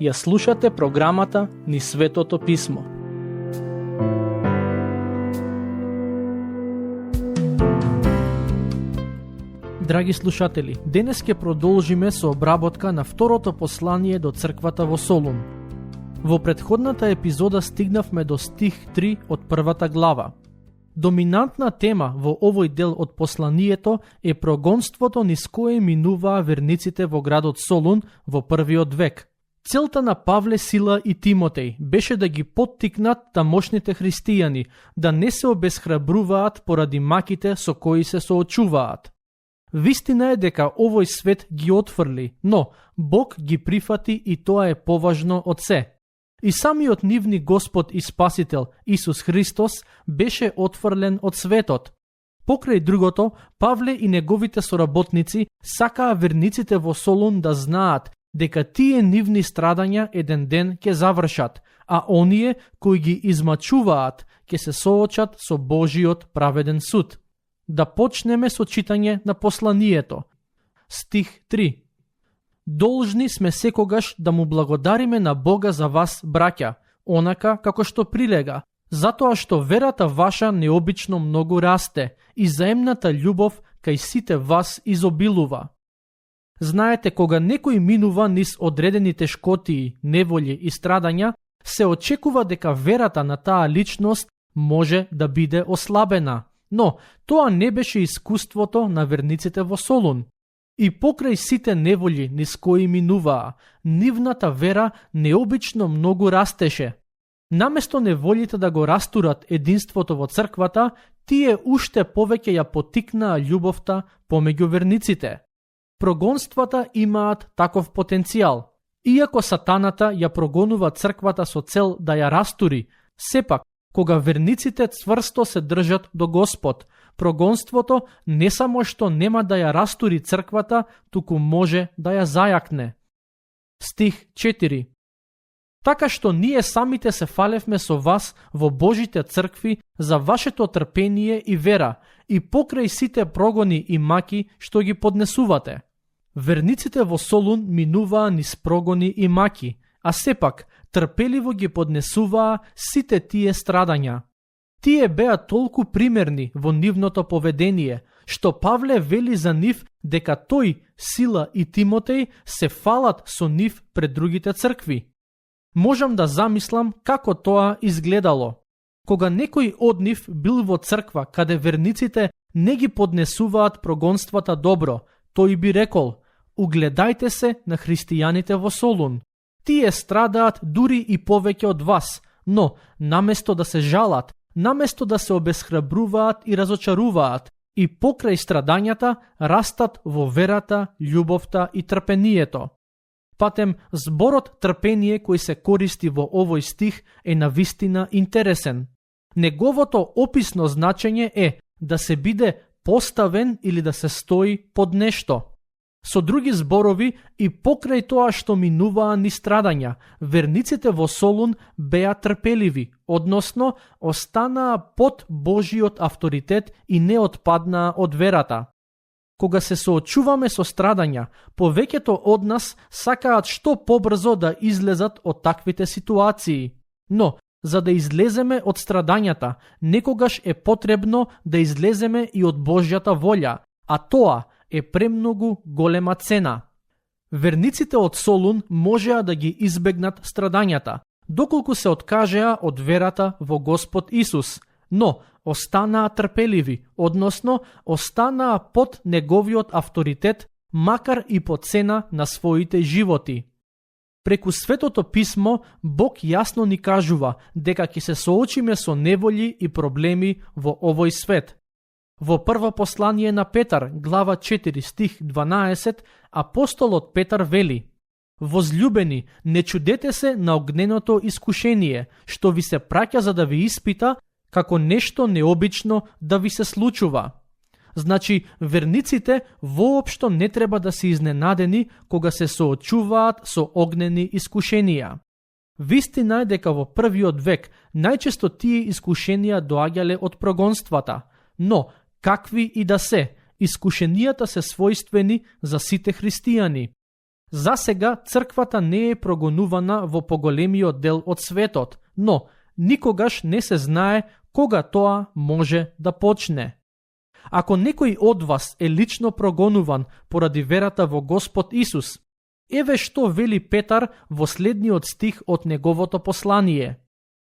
Ја слушате програмата Низ Светото Писмо. Драги слушатели, денес ќе продолжиме со обработка на второто послание до црквата во Солун. Во претходната епизода стигнавме до стих 3 од првата глава. Доминантна тема во овој дел од посланието е прогонството низ кое минуваа верниците во градот Солун во првиот век. Целта на Павле, Сила и Тимотеј беше да ги поттикнат тамошните христијани да не се обесхрабруваат поради маките со кои се соочуваат. Вистина е дека овој свет ги отфрли, но Бог ги прифати и тоа е поважно од се. И самиот нивни Господ и Спасител Исус Христос беше отфрлен од светот. Покрај другото, Павле и неговите соработници сакаа верниците во Солун да знаат дека тие нивни страдања еден ден ќе завршат, а оние кои ги измачуваат ќе се соочат со Божиот праведен суд. Да почнеме со читање на посланието. Стих 3. Должни сме секогаш да му благодариме на Бога за вас, браќа, онака како што прилега, затоа што верата ваша необично многу расте и заемната љубов кај сите вас изобилува. Знаете, кога некој минува низ одредени тешкотии, неволји и страдања, се очекува дека верата на таа личност може да биде ослабена. Но тоа не беше искуството на верниците во Солун. И покрај сите неволји низ кои минуваа, нивната вера необично многу растеше. Наместо неволите да го растурат единството во црквата, тие уште повеќе ја потикнаа љубовта помеѓу верниците. Прогонствата имаат таков потенцијал. Иако сатаната ја прогонува црквата со цел да ја растури, сепак, кога верниците цврсто се држат до Господ, прогонството не само што нема да ја растури црквата, туку може да ја зајакне. Стих 4. Така што ние самите се фалевме со вас во Божите цркви за вашето трпение и вера и покрај сите прогони и маки што ги поднесувате. Верниците во Солун минуваа низ прогони и маки, а сепак трпеливо ги поднесуваа сите тие страдања. Тие беа толку примерни во нивното поведение, што Павле вели за нив дека тој, Сила и Тимотеј се фалат со нив пред другите цркви. Можам да замислам како тоа изгледало. Кога некој од нив бил во црква каде верниците не ги поднесуваат прогонствата добро, тој би рекол: угледајте се на христијаните во Солун. Тие страдаат дури и повеќе од вас, но наместо да се жалат, наместо да се обесхрабруваат и разочаруваат, и покрај страдањата растат во верата, љубовта и трпението. Патем, зборот трпение кој се користи во овој стих е навистина интересен. Неговото описно значење е да се биде поставен или да се стои под нешто. Со други зборови, и покрај тоа што минуваа ни страдања, верниците во Солун беа трпеливи, односно останаа под Божиот авторитет и не отпаднаа од верата. Кога се соочуваме со страдања, повеќето од нас сакаат што побрзо да излезат од таквите ситуации. Но, за да излеземе од страдањата, некогаш е потребно да излеземе и од Божјата волја, а тоа е премногу голема цена. Верниците од Солун можеа да ги избегнат страдањата, доколку се откажеа од верата во Господ Исус, но останаа трпеливи, односно останаа под неговиот авторитет, макар и по цена на своите животи. Преку Светото Писмо, Бог јасно ни кажува дека ќе се соочиме со неволји и проблеми во овој свет. Во прво послание на Петар, глава 4, стих 12, апостолот Петар вели: Возлюбени, не чудете се на огненото искушение, што ви се праќа за да ви испита, како нешто необично да ви се случува. Значи, верниците воопшто не треба да се изненадени кога се соочуваат со огнени искушенија. Вистина е дека во првиот век најчесто тие искушенија доаѓале од прогонствата, но какви и да се, искушенијата се својствени за сите христијани. За сега црквата не е прогонувана во поголемиот дел од светот, но никогаш не се знае кога тоа може да почне. Ако некој од вас е лично прогонуван поради верата во Господ Исус, еве што вели Петар во следниот стих од неговото послание.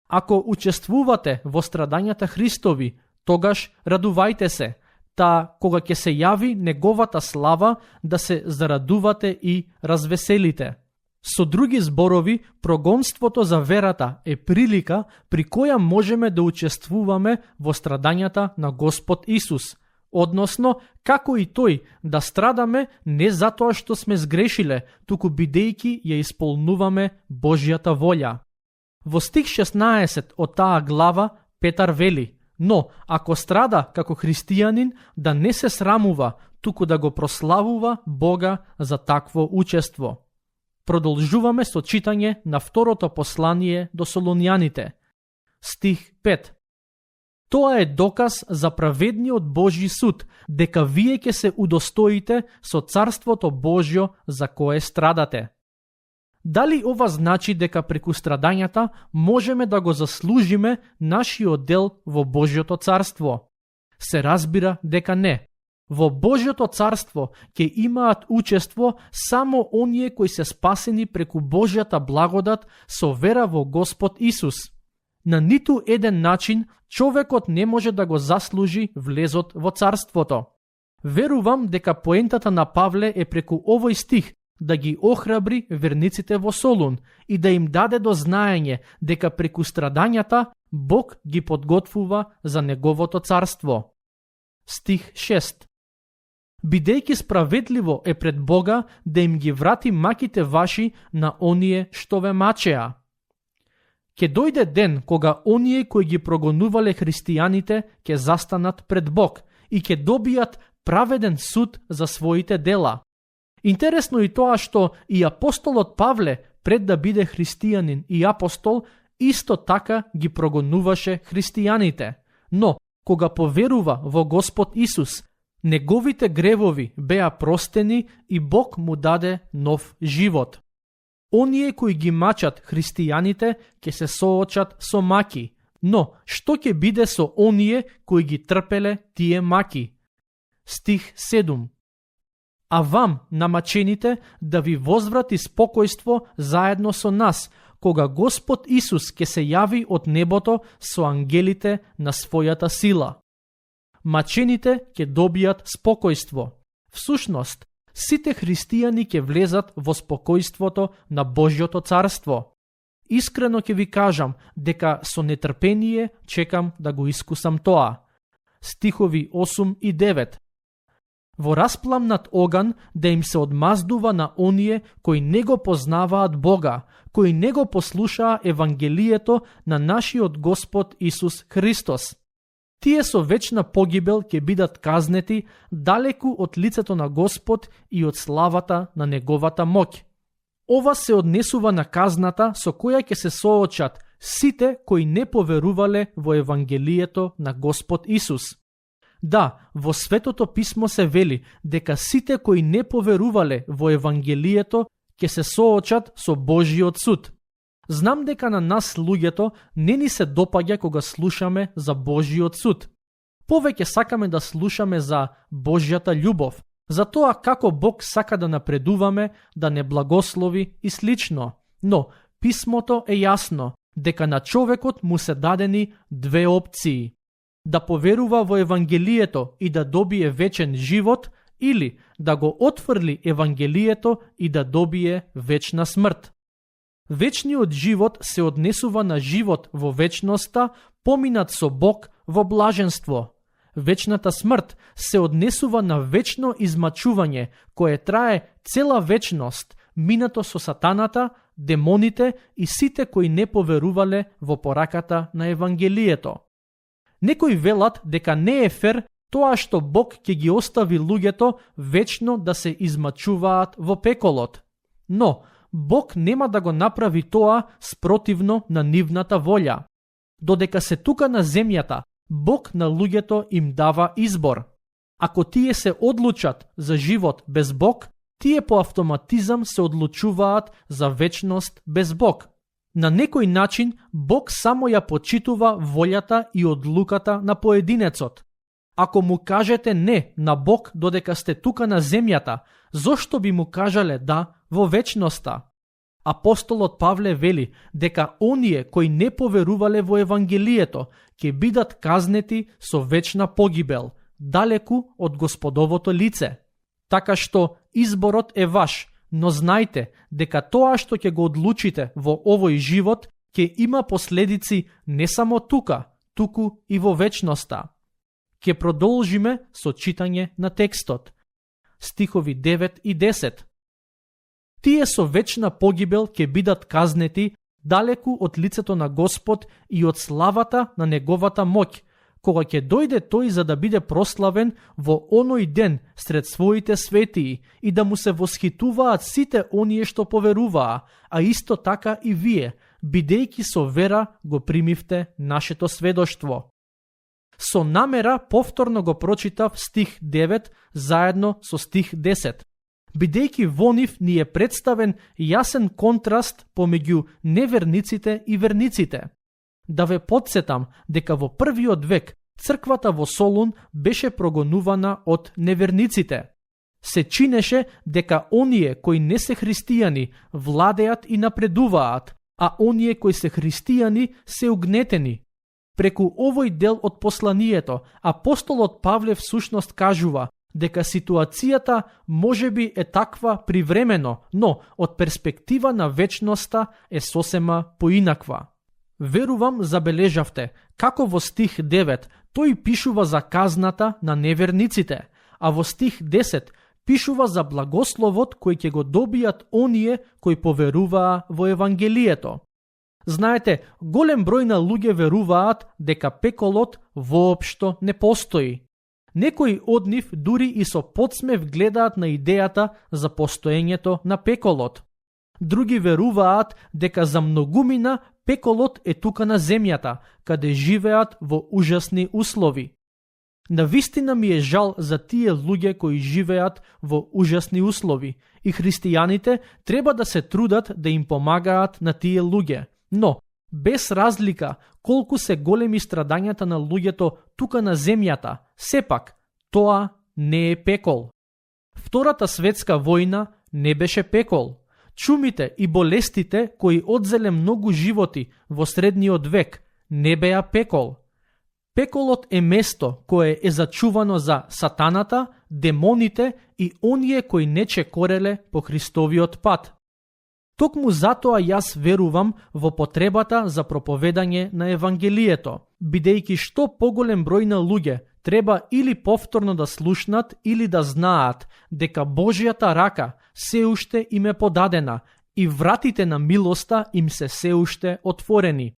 Ако учествувате во страдањата Христови, тогаш радувајте се, та кога ќе се јави неговата слава, да се зарадувате и развеселите. Со други зборови, прогонството за верата е прилика при која можеме да учествуваме во страдањата на Господ Исус, односно, како и тој, да страдаме не затоа што сме сгрешиле, туку бидејќи ја исполнуваме Божјата волја. Во стих 16 од таа глава Петар вели: но ако страда како христијанин, да не се срамува, туку да го прославува Бога за такво учество. Продолжуваме со читање на второто послание до Солуњаните. Стих 5. Тоа е доказ за праведниот Божји суд, дека вие ќе се удостоите со Царството Божјо за кое страдате. Дали ова значи дека преку страдањата можеме да го заслужиме нашиот дел во Божјото царство? Се разбира дека не. Во Божјото царство ќе имаат учество само оние кои се спасени преку Божјата благодат со вера во Господ Исус. На ниту еден начин човекот не може да го заслужи влезот во царството. Верувам дека поентата на Павле е преку овој стих да ги охрабри верниците во Солун и да им даде до знаење дека преку страдањата Бог ги подготвува за неговото царство. Стих 6. Бидејќи справедливо е пред Бога да им ги врати маките ваши на оние што ве мачеа. Ке дојде ден кога оние кои ги прогонувале христијаните ќе застанат пред Бог и ќе добијат праведен суд за своите дела. Интересно и тоа што и апостолот Павле, пред да биде христијанин и апостол, исто така ги прогонуваше христијаните. Но, кога поверува во Господ Исус, неговите гревови беа простени и Бог му даде нов живот. Оние кои ги мачат христијаните ќе се соочат со маки, но што ќе биде со оние кои ги трпеле тие маки? Стих 7. А вам, намачените, да ви возврати спокојство заедно со нас, кога Господ Исус ќе се јави од небото со ангелите на својата сила. Мачените ќе добијат спокојство. Всушност, сите христијани ќе влезат во спокојството на Божјото царство. Искрено ќе ви кажам дека со нетрпение чекам да го искусам тоа. Стихови 8 и 9. Во распламнат оган да им се одмаздува на оние кои не го познаваат Бога, кои не го послушаа Евангелието на нашиот Господ Исус Христос. Тие со вечна погибел ќе бидат казнети далеку од лицето на Господ и од славата на неговата моќ. Ова се однесува на казната со која ќе се соочат сите кои не поверувале во Евангелието на Господ Исус. Да, во Светото писмо се вели дека сите кои не поверувале во Евангелието ќе се соочат со Божјиот суд. Знам дека на нас луѓето не ни се допаѓа кога слушаме за Божјиот суд. Повеќе сакаме да слушаме за Божјата љубов, за тоа како Бог сака да напредуваме, да не благослови и слично. Но писмото е јасно дека на човекот му се дадени две опции: да поверува во Евангелието и да добие вечен живот, или да го отфрли Евангелието и да добие вечна смрт. Вечниот живот се однесува на живот во вечноста, поминат со Бог во блаженство. Вечната смрт се однесува на вечно измачување, кое трае цела вечност, минато со сатаната, демоните и сите кои не поверувале во пораката на Евангелието. Некои велат дека не е фер тоа што Бог ќе ги остави луѓето вечно да се измачуваат во пеколот. Но Бог нема да го направи тоа спротивно на нивната волја. Додека се тука на земјата, Бог на луѓето им дава избор. Ако тие се одлучат за живот без Бог, тие по автоматизам се одлучуваат за вечност без Бог. На некој начин Бог само ја почитува волјата и одлуката на поединецот. Ако му кажете не на Бог додека сте тука на земјата, зошто би му кажале да во вечноста? Апостолот Павле вели дека оние кои не поверувале во Евангелието ќе бидат казнети со вечна погибел, далеку од Господовото лице. Така што изборот е ваш, но знајте дека тоа што ќе го одлучите во овој живот ќе има последици не само тука, туку и во вечноста. Ќе продолжиме со читање на текстот. Стихови 9 и 10. Тие со вечна погибел ќе бидат казнети далеку од лицето на Господ и од славата на неговата моќ, кога ќе дојде тој за да биде прославен во оној ден сред своите светии и да му се восхитуваат сите оние што поверуваа, а исто така и вие, бидејќи со вера го примивте нашето сведоштво. Со намера повторно го прочитав стих 9 заедно со стих 10. Бидејќи во нив ни е представен јасен контраст помеѓу неверниците и верниците. Да ве потсетам дека во првиот век црквата во Солун беше прогонувана од неверниците. Се чинеше дека оние кои не се христијани владеат и напредуваат, а оние кои се христијани се угнетени. Преку овој дел од посланието, апостолот Павле всушност кажува дека ситуацијата можеби е таква привремено, но од перспектива на вечноста е сосема поинаква. Верувам забележавте како во стих 9 тој пишува за казната на неверниците, а во стих 10 пишува за благословот кој ќе го добијат оние кои поверуваа во Евангелието. Знаете, голем број на луѓе веруваат дека пеколот воопшто не постои. Некои од нив дури и со подсмев гледаат на идејата за постоењето на пеколот. Други веруваат дека за многумина пеколот е тука на земјата, каде живеат во ужасни услови. Навистина ми е жал за тие луѓе кои живеат во ужасни услови и христијаните треба да се трудат да им помагаат на тие луѓе. Но, без разлика колку се големи страдањата на луѓето тука на земјата, сепак, тоа не е пекол. Втората светска војна не беше пекол. Чумите и болестите кои одзеле многу животи во средниот век не беа пекол. Пеколот е место кое е зачувано за сатаната, демоните и оние кои не чекореле по Христовиот пат. Токму затоа јас верувам во потребата за проповедање на Евангелието, бидејќи што поголем број на луѓе треба или повторно да слушнат или да знаат дека Божјата рака се уште им е подадена и вратите на милоста им се уште отворени.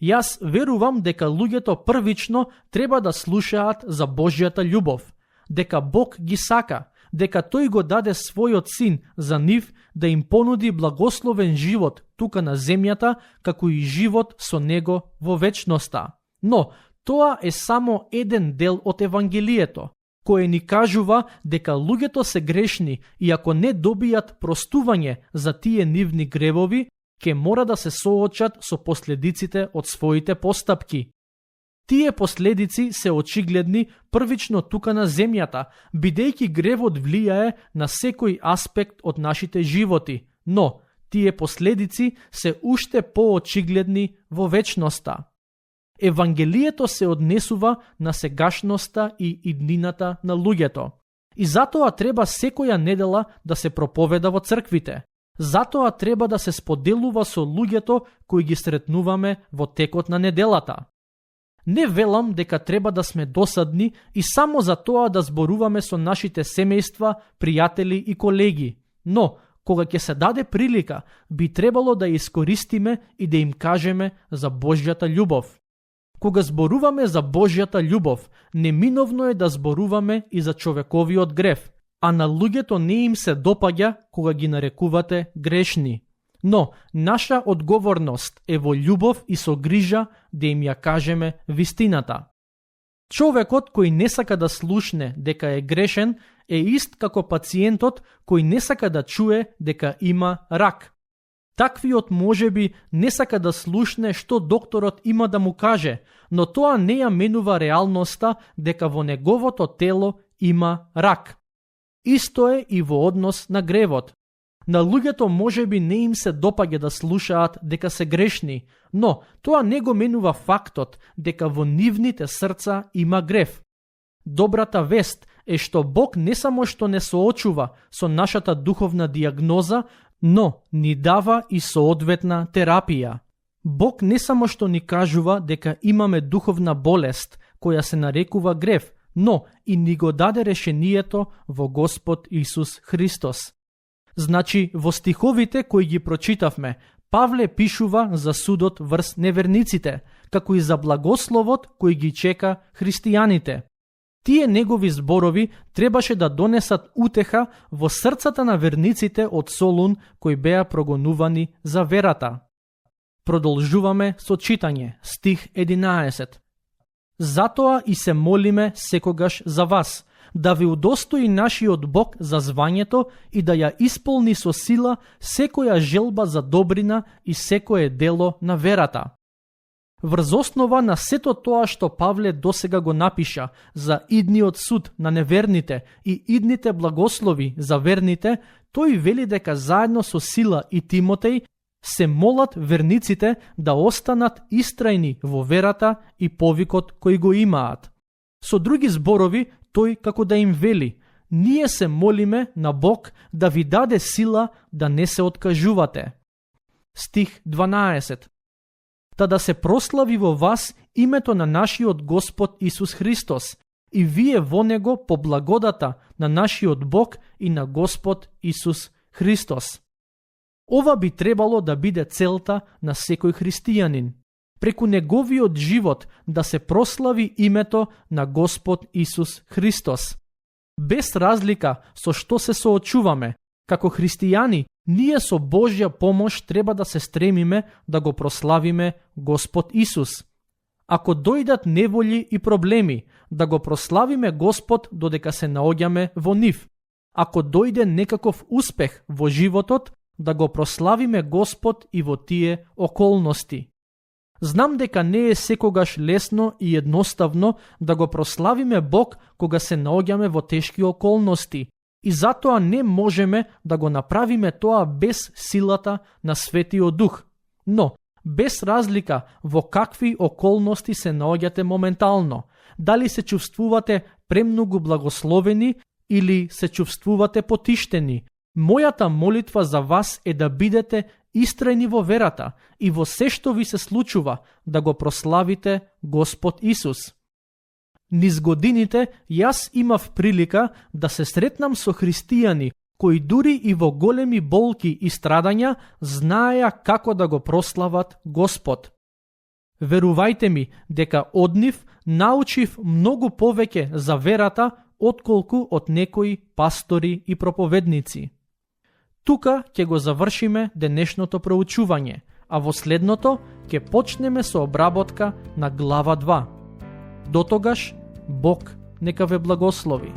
Јас верувам дека луѓето првично треба да слушаат за Божјата љубов, дека Бог ги сака, дека тој го даде својот син за нив да им понуди благословен живот тука на земјата, како и живот со него во вечноста. Но тоа е само еден дел од Евангелието, кое ни кажува дека луѓето се грешни и ако не добијат простување за тие нивни гревови, ќе мора да се соочат со последиците од своите постапки. Тие последици се очигледни првично тука на земјата, бидејќи гревот влијае на секој аспект од нашите животи, но тие последици се уште поочигледни во вечноста. Евангелието се однесува на сегашноста и иднината на луѓето. И затоа треба секоја недела да се проповеда во црквите. Затоа треба да се споделува со луѓето кои ги сретнуваме во текот на неделата. Не велам дека треба да сме досадни и само за тоа да зборуваме со нашите семејства, пријатели и колеги, но кога ќе се даде прилика, би требало да ја искористиме и да им кажеме за Божјата љубов. Кога зборуваме за Божјата љубов, неминовно е да зборуваме и за човековиот грев, а на луѓето не им се допаѓа кога ги нарекувате грешни. Но наша одговорност е во љубов и со грижа да им ја кажеме вистината. Човекот кој не сака да слушне дека е грешен е ист како пациентот кој не сака да чуе дека има рак. Таквиот можеби не сака да слушне што докторот има да му каже, но тоа не ја менува реалноста дека во неговото тело има рак. Исто е и во однос на гревот. На луѓето можеби не им се допаѓа да слушаат дека се грешни, но тоа не го менува фактот дека во нивните срца има грев. Добрата вест е што Бог не само што не соочува со нашата духовна диагноза, но ни дава и соодветна терапија. Бог не само што ни кажува дека имаме духовна болест, која се нарекува грев, но и ни го даде решението во Господ Исус Христос. Значи, во стиховите кои ги прочитавме, Павле пишува за судот врз неверниците, како и за благословот кој ги чека христијаните. Тие негови зборови требаше да донесат утеха во срцата на верниците од Солун кои беа прогонувани за верата. Продолжуваме со читање, стих 11. Затоа и се молиме секогаш за вас, да ви удостои нашиот Бог за звањето и да ја исполни со сила секоја желба за добрина и секое дело на верата. Врз основа на сето тоа што Павле досега го напиша за идниот суд на неверните и идните благослови за верните, тој вели дека заедно со Сила и Тимотеј се молат верниците да останат истрајни во верата и повикот кој го имаат. Со други зборови, тој како да им вели: ние се молиме на Бог да ви даде сила да не се откажувате. Стих 12. Та да се прослави во вас името на нашиот Господ Исус Христос и вие во Него по благодата на нашиот Бог и на Господ Исус Христос. Ова би требало да биде целта на секој христијанин. Преку неговиот живот да се прослави името на Господ Исус Христос. Без разлика со што се соочуваме, како христијани, ние со Божја помош треба да се стремиме да го прославиме Господ Исус. Ако дојдат неволји и проблеми, да го прославиме Господ додека се наоѓаме во нив. Ако дојде некаков успех во животот, да го прославиме Господ и во тие околности. Знам дека не е секогаш лесно и едноставно да го прославиме Бог кога се наоѓаме во тешки околности и затоа не можеме да го направиме тоа без силата на Светиот Дух. Но, без разлика во какви околности се наоѓате моментално, дали се чувствувате премногу благословени или се чувствувате потиштени, мојата молитва за вас е да бидете истрајни во верата и во се што ви се случува да го прославите Господ Исус. Низ годините јас имав прилика да се сретнам со христијани кои дури и во големи болки и страдања знаеа како да го прослават Господ. Верувајте ми дека од нив научив многу повеќе за верата отколку од некои пастори и проповедници. Тука ќе го завршиме денешното проучување, а во следното ќе почнеме со обработка на глава 2. Дотогаш, Бог нека ве благослови.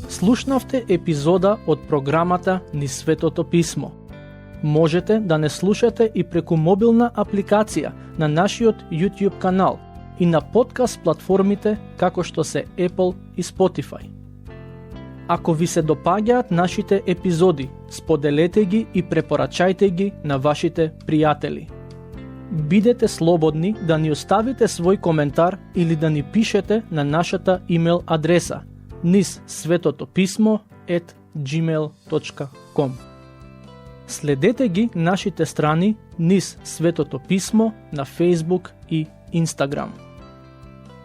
Слушнавте епизода од програмата Низ Светото Писмо. Можете да не слушате и преку мобилна апликација на нашиот YouTube канал и на подкаст платформите како што се Apple и Spotify. Ако ви се допаѓаат нашите епизоди, споделете ги и препорачајте ги на вашите пријатели. Бидете слободни да ни оставите свој коментар или да ни пишете на нашата имейл адреса nizsvetotopисmo@gmail.com. Следете ги нашите страни Низ Светото Писмо на Facebook и Instagram.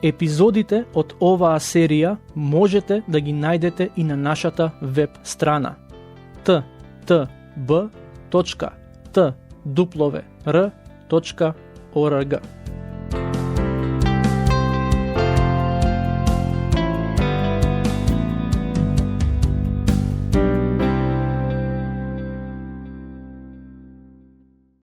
Епизодите од оваа серија можете да ги најдете и на нашата веб страна ttb.twr.org.